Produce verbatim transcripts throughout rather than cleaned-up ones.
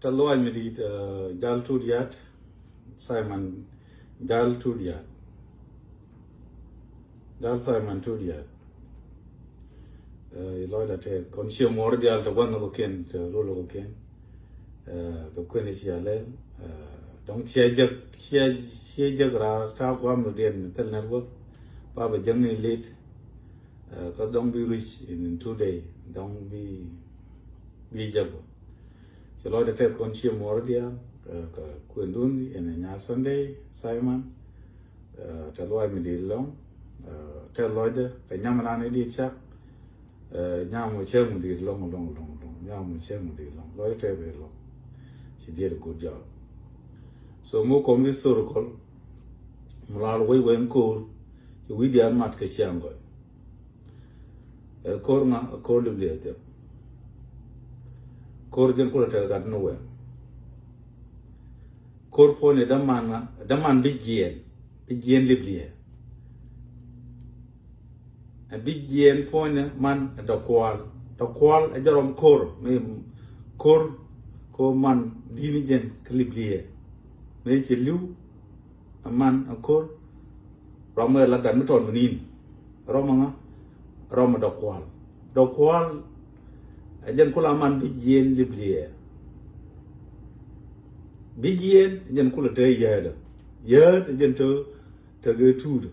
Tɛth lɔaac mi di̱i̱t, eh, Jal Tuut Yat, Simon Jal Tuut Yat. Jal Simon Tuut Yat. Eh, lɔcdä tɛth, kɔn ciɛ muɔɔr diaal tɛ gua̱n kɔ̱kiɛn, tɛ rol kɔ̱kiɛn. Eh, kɛ kuën ciɛ lɛl. Eh, dɔ̱ŋ ciɛ jek, ciɛ, ciɛ jek raar ta̱a̱ gua̱a̱m ni diɛn mi thil network. Ba bɛ jek ni late. Eh, kä dɔ̱ŋ bi reach in two day, dɔ̱ŋ bi, bi jek bä. Ci lɔcdä tɛth kɔn ciɛ muɔɔr diaal, eh, kɛ kuëndun in a nya Sunday, Simon. Eh, tɛth lɔaac mi di̱i̱t lɔ̱ŋ. Eh, tɛth lɔcdä kɛ nyam nan i̱ di̱i̱t cak. Eh, nyam mɔ cɛ mu di̱i̱t lɔ̱ŋ, lɔ̱ŋ, lɔ̱ŋ, lɔ̱ŋ. Nyam mɔ cɛ mu di̱i̱t lɔ̱ŋ. Lɔcdä tɛth i̱ lɔ̱ŋ. Ci did a good job. So, mɔ kɔn historical. Mɔ lal wec wec in ko̱o̱r. Ci wi̱i̱ diaal mat kɛ ciaŋ gɔy. Ɛ ko̱r ŋa, ɛ ko̱r Libya thiap. Ko̱r jɛn kulɛ tɛr gat ni wɛŋ. Ko̱r puɔ̱nyɛ däman ŋa, däman bi jiɛɛn, bi jiɛɛn Libya. Ɛ bi jiɛɛn puɔ̱nyɛ man ɛ dɔ̱kual. Dɔ̱kual ɛ jɛ rɔm ko̱r, mi ko̱r, ko̱r man di̱i̱ni jɛn kä Libya. Mi ci li̱w, ɛ man ɛ ko̱r, rɔm ɛ la gat mi tɔt mi ni̱i̱n. Rɔm ɛ ŋa, rɔm ɛ dɔ̱kual. Dɔ̱kual ɛ jɛn kula man bi jiɛɛn Libya. Bi jiɛɛn ɛ jɛn kula te yäädä. Yääd ɛ jɛn te, te gɛ tuudä.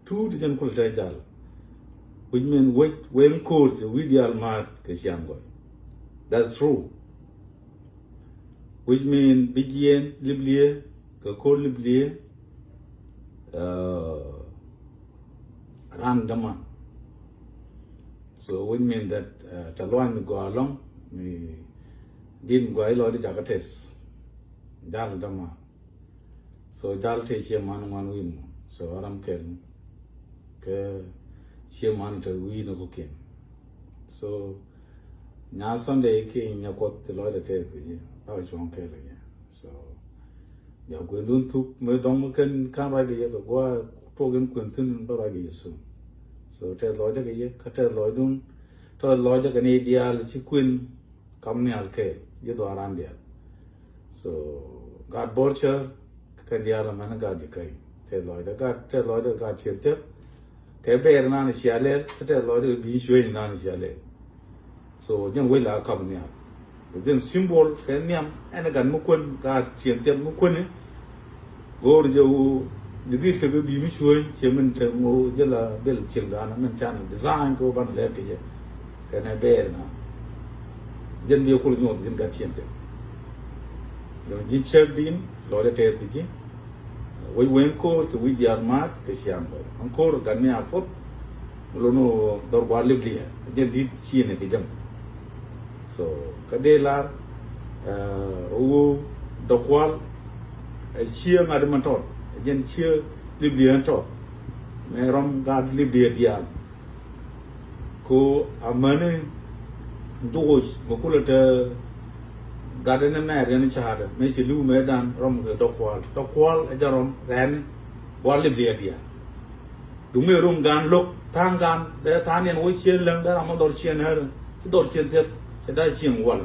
Tuudä jɛn kula te jal. Which mean wec, wec in ko̱o̱r cɛ wi̱i̱ diaal ma̱a̱t kɛ ciaŋ gɔy. That's true. Which mean bi jiɛɛn Libya, kɛ ko̱r Libya, uh, ran däman. So which mean that, uh, tɛth lɔaac mi gɔaa lɔ̱ŋ, mi di̱i̱t mi gɔaa i̱ lɔcdä jakä tɛth. Jal däman. So jal tëë ciɛ man ŋuan wi̱i̱ mɔ. So ram kɛl kɛ ciɛ man te wi̱i̱ ni kɔ̱kiɛn. So nya Sunday kiɛ nya Kuɔth ti lɔcdä tɛth kɛ ji̱. Ba cuɔ̱ŋ kɛl kɛ ji̱. So ja kuendun thuk mi dɔ̱ŋ mi kɛn ka̱n ruac kɛ yɛ kɛ gua̱a̱ tuɔk in kuen thi̱n bä ruac kɛ yɛ thuk. So tɛth lɔcdä kɛ yɛ, kä tɛth lɔcdun, tɛth lɔcdä kɛ ni diaal ci kuen kam nhial kɛɛl, ji̱ dhɔaaran diaal. So gat Bor cär, kɛn diaal amäni gat ji̱ käny. Tɛth lɔcdä gat, tɛth lɔcdä gat cien thiep. Kɛ bɛɛr nan cia lɛl, kɛ tɛth lɔcdä bi cueny nan cia lɛl. So jɛn wec la kam nhial. Jɛn symbol kɛ nhiam, ɛn gat mi kuän, gat cien thiep mi kuäni. Go̱o̱r jɛ wu, jɛ dhil tekɛ bi mi cueny, ciɛ min te ŋo̱o̱ jɛ la bil cieŋ da̱a̱n, min can design kɛ wä banɛ lɛɛr kɛ jɛ. Kɛnɛ bɛɛr na. Jɛn bi kulɛ nyuɔth jɛn gat cien thiep. Dɔ̱ŋ ji̱ cäk din, lɔcdä tɛth kɛ ji̱. Wec wec in ko̱o̱r, cɛ wi̱i̱ diaal ma̱a̱t, kɛ ciaŋ bä. In ko̱o̱r gat ni a puɔth, Lo̱n ɣöö dhɔr gua̱a̱r Libya, jɛn di̱t ciënɛ kɛ jɛm. So kä dee lar, eh, ɣöö dɔ̱kual, eh, cië ŋa̱t mɛ tɔt, jɛn cië Libya tɔt. Mɛ rɔm gaat Libya diaal. Ko amäni jukuc mɛ kulɛ te gat ni mɛɛr yɛn ca̱a̱dɛ, mɛ ci li̱w mɛ dan rɔm kɛ dɔ̱kual. Dɔ̱kual ɛ jɛ rɔm rɛɛn gua̱a̱r Libya diaal. Duŋ mëë rum gaan lo̱k tha̱a̱ŋ gaan dee tha̱a̱ŋ niɛn wä ciën läŋ dee ram mɔ dhɔr ciën ɣär ci dhɔr ciën thieth cɛ da̱a̱ cieŋ wal.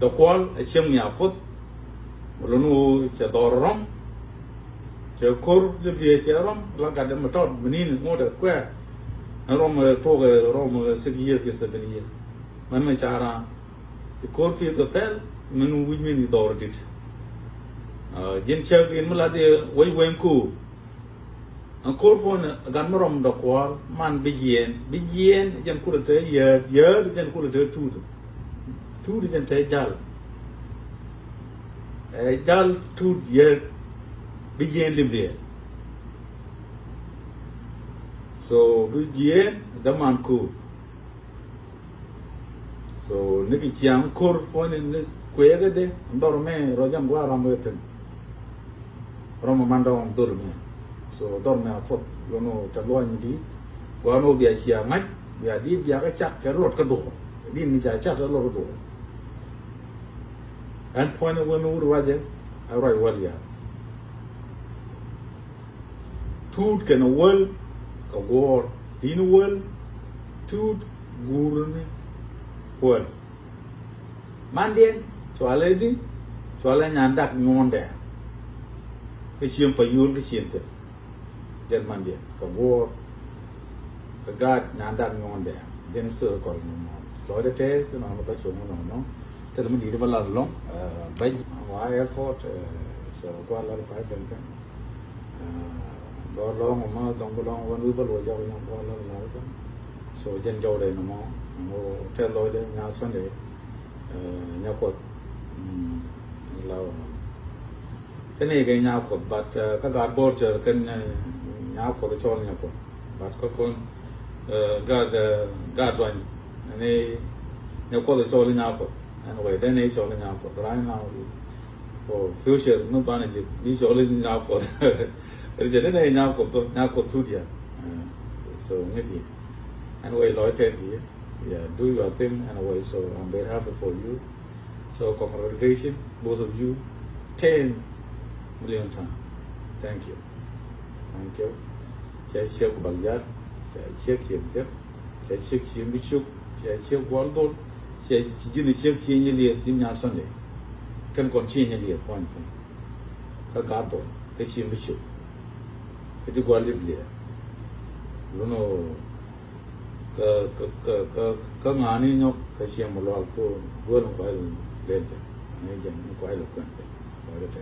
Dɔ̱kual ɛ cieŋ nia puɔth. Mɛ lon ɣöö cɛ dhɔr rɔm cɛ ko̱r Libya cɛ rɔm la gat dee mɛ tɔt mɛ ni̱n ŋot ɛ kuɛɛr. Ɛn rɔm ɛ tuɔk ɛ rɔm ɛ six years kɛ seven years. Mɛn mɛ ca raan ci ko̱r pi̱eth kɛ pɛl min wi̱c min i̱ dhɔr dit. Ji̱n cäk in mi lat i̱ wec wec ko̱o̱r. Ɛn ko̱r puɔ̱n ɛ gat mi rɔm dɔ̱kual man bi jiɛɛn, bi jiɛɛn jɛn kulɛ te yääd, yääd jɛn kulɛ te tuut. Tuut jɛn te jal. Ɛ jal tuut yääd bi jiɛɛn lim diɛɛl. So bi jiɛɛn däman ko̱o̱r. So ni kɛ ciaŋ ko̱r puɔ̱ni ni kueekädɛ dhɔr mɛ rɔ jam gua̱a̱ rɔm wee thi̱n. Rɔm man dɔ̱ŋ dhɔr mɛ. So dhɔr mɛ a puɔth lon ɣöö te luɔ̱ny di. Gua̱a̱ ni ɣöö bia cia ŋa̱c bia di̱t bia kä cak kɛ luɔt kä duɔ̱ɔ̱r. Di̱t ni ca cak kɛ luɔt kä duɔ̱ɔ̱r. Ɛn puɔ̱ni wen wur ruacɛ ɛ ruac wäl ya̱a̱. Tuut kɛnɛ wäl kɛ guɔ̱ɔ̱r di̱n wäl. Tuut guurni Kuäär. Mandiɛn, cualɛ di, cualɛ Nyandak Nyuɔ̱ndɛ. Kä cieŋ Payuul kä cieŋ Thil. Jɛn mandiɛn, kɛ guɔ̱ɔ̱r. Kɛ gaat Nyandak Nyuɔ̱ndɛ. Jɛn circle ni mɔ. Lɔcdɛ tɛth, nɔnɔ kä cuŋ nɔnɔ. Thil mi di̱i̱t bä lat lɔŋ, eh, bɛny, wa airport, eh, so, kua lat five bɛn kɛn. Lɔ lɔŋ ma dɔŋ bi lɔŋ wan wi̱i̱ bä luɔc jɔk nyɔk kua lɔŋ lɔŋ kɛn. So jɛn jɔwdɛ nɔmɔ, nɔmɔ tɛth lɔcdɛ Nya Sunday, eh, Nya Kuɔth. Mm, la wä. Kɛn i̱ kɛ Nya Kuɔth, but, eh, kä gaat Bor cɛ kɛn, eh, Nya Kuɔth cɔl Nya Kuɔth. But kä kun, eh, gaat, eh, gaat Duany, ni Nya Kuɔth cɔl Nya Kuɔth. Anyway, then i̱ cɔl Nya Kuɔth. Right now, for future, mi banɛ ji̱ bi cɔl Nya Kuɔth. Ri jɛ dee nɛ Nya Kuɔth, Nya Kuɔth thut ya. Uh, so ŋäci. Anyway, lɔc tɛth bi. Yeah, do your thing anyway. So I'm very happy for you. So congratulations, both of you. Ten million time. Thank you. Thank you. Cɛ ciek Baliar. Cɛ ciek Ciek Jek. Cɛ ciek Ciek Bicuk. Cɛ ciek Gual Dhol. Cɛ ci ji̱n ciek Ciek Nyilieth, ji̱n Nya Sunday. Kɛn kɔn Ciek Nyilieth puɔ̱ny puɔ̱ny. Kä gaat Dhol, kä Ciek Bicuk. Kä ji̱ Gual Lip Liɛ. Lunɔ kä, kä, kä, kä, kä ŋa̱ni nyɔk kä Ciek Malual ko duel ni kuay lel tɛ. Ni jɛn ni kuay lɛ kuɛn tɛ. Kuay lɛ tɛ.